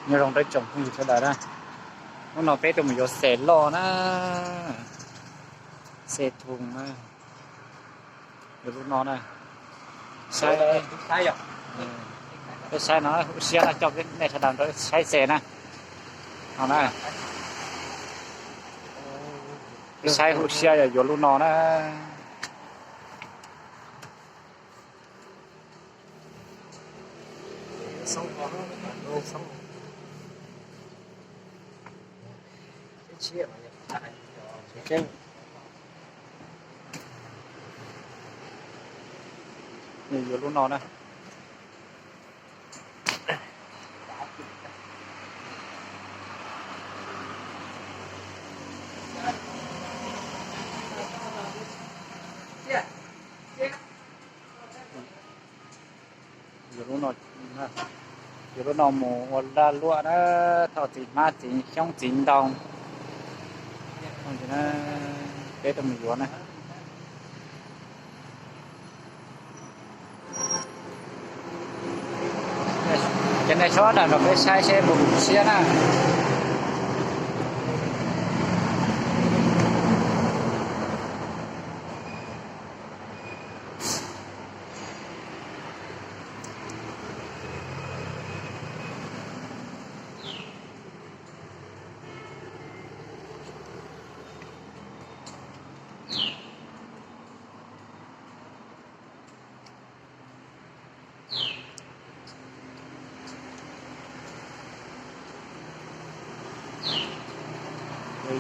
Nyob zoo rau tsoom phooj ywg sawv daws na, hnub no peb tuaj mus yuav xes loj na, xes thum na, yuav lub no na. Saib, peb saib no, huv siab no coj nej sawv daws rau saib xes na. No na, peb saib huv siab yog yuav lub no na. Yuav lub no na. Yuav lub no, yuav lub no mus ua laj luam na, thauj txiv hmab txiv xyoob txiv ntoo. Peb tuaj mus yuav na. Ces nej sawv daws nrog peb saib seb puas huv siab na.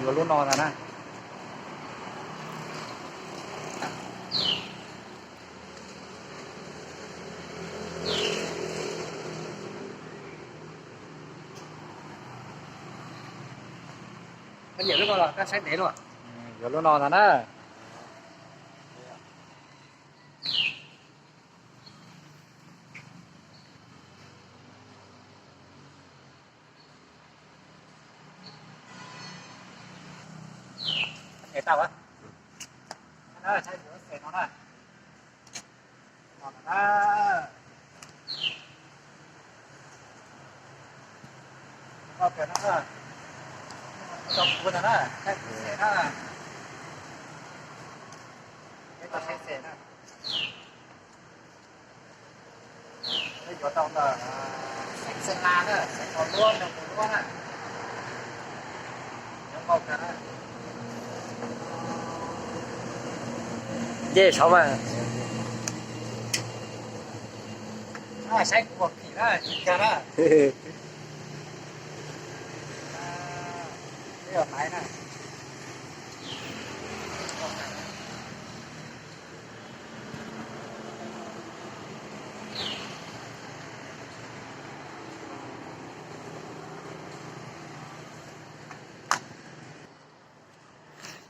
Yuav lub no ntag na. Yuav lub no ntag na. Yuav tau ntawm xeev Xeeb Las na, xeev Nplog Luab, Nplog Luab na. Nce saud mas. Saib kuv ua kim na, kim kag na. Peb ua maiv na.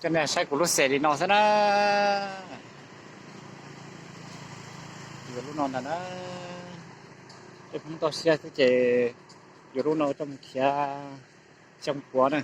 Coj nej saib kuv lub xes li no xwb na. Yuav lub no ntag na. Tej phooj toj siab xwb ces yuav lub no coj mus khiav xyoo puav na.